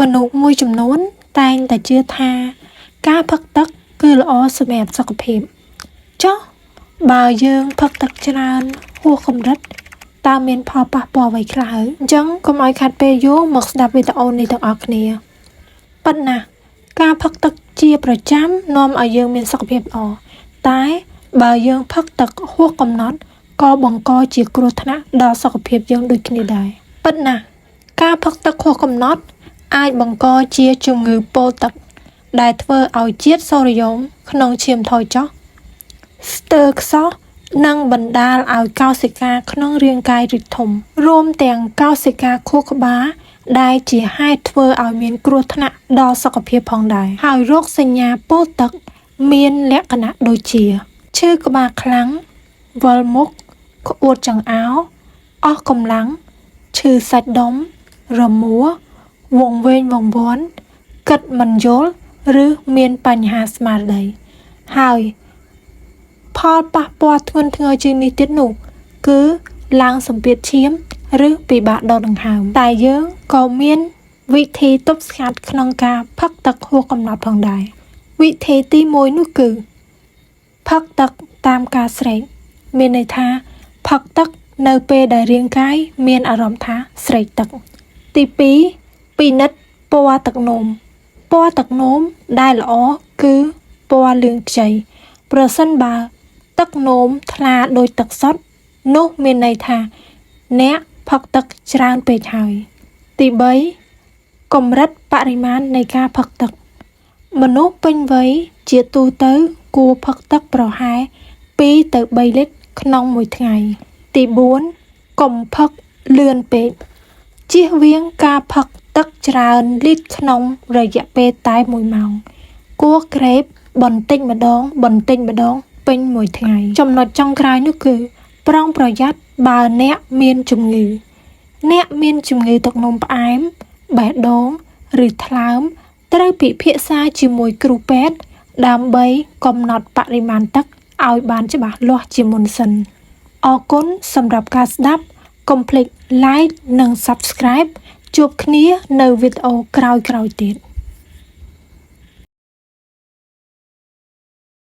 មនុស្សមួយចំនួនតែងតែជឿថា ការផឹកទឹកគឺល្អសម្រាប់សុខភាពចុះបើយើងផឹកទឹកច្រើនហួសកម្រិតតើមានផលប៉ះពាល់អ្វីខ្លះហើយអញ្ចឹងកុំឲ្យខាត់ពេលយូរមកស្ដាប់វីដេអូនេះទាំងអស់គ្នាប៉ុន្តែការផឹកទឹកជាប្រចាំនាំឲ្យយើងមានសុខភាពល្អតែបើយើងផឹកទឹកហួសកំណត់ក៏បង្កជាគ្រោះថ្នាក់ដល់សុខភាពយើងដូចគ្នាដែរពិតណាស់ការផឹកទឹកហួសកំណត់ អាចបង្កជាជំងឺពុលទឹក ដែលធ្វើឲ្យជាតិសូដ្យូមក្នុងឈាមថយចុះស្ទើរខ្សោះនិងបណ្ដាលឲ្យកោសិកាក្នុងរាងកាយរីកធំ រួមទាំងកោសិកាខួរក្បាលដែលជាហេតុធ្វើឲ្យមានគ្រោះថ្នាក់ដល់សុខភាពផងដែរហើយរោគសញ្ញាពុលទឹកមានលក្ខណៈដូចជាឈឺក្បាលខ្លាំងវិលមុខក្អួតចង្អោរអស់កម្លាំងឈឺសាច់ដុំរមួល វង្វេងវង្វាន់គិតមិនយល់ឬមានបញ្ហាស្មារតីហើយផលប៉ះពាល់ធ្ងន់ធ្ងរជាងនេះទៀតនោះ គឺឡើងសម្ពាធឈាម ឬពិបាកដកដង្ហើមតែយើងក៏មានវិធីទប់ស្កាត់ក្នុងការផឹកទឹកហួសកំណត់ផងដែរវិធីទី1នោះគឺផឹកទឹកតាមការស្រេកមានន័យថាផឹកទឹកនៅពេលដែលរាងកាយមានអារម្មណ៍ថាស្រេកទឹកទី2ពិនិត្យពណ៌ទឹកនោមពណ៌ទឹកនោមដែលល្អគឺពណ៌លឿងខ្ចីប្រសិនបើទឹកនោមថ្លាដូចទឹកសុទ្ធនោះមានន័យថាអ្នកផឹកទឹកច្រើនពេកហើយទី3កម្រិតបរិមាណនៃការផឹកទឹកមនុស្សពេញវ័យជាទូទៅគួរផឹកទឹកប្រហែល2ទៅ3លីត្រក្នុងមួយថ្ងៃទី4កុំផឹកលឿនពេកជៀសវាងការផឹកទឹកច្រើនលីត្រក្នុងរយៈពេលតែ1ម៉ោងគួរក្រេបបន្តិចម្ដងបន្តិចម្ដងពេញមួយថ្ងៃចំណុចចុងក្រោយនោះគឺប្រុងប្រយ័ត្នបើអ្នកមានជំងឺអ្នកមានជំងឺទឹកនោមផ្អែមបេះដូងឬថ្លើមត្រូវពិភាក្សាជាមួយគ្រូពេទ្យដើម្បីកំណត់បរិមាណទឹកឲ្យបានច្បាស់លាស់ជាមុនសិនអរគុណសម្រាប់ការស្ដាប់កុំភ្លេច like និង Subscribe ជួបគ្នានៅវីដេអូក្រោយៗទៀត។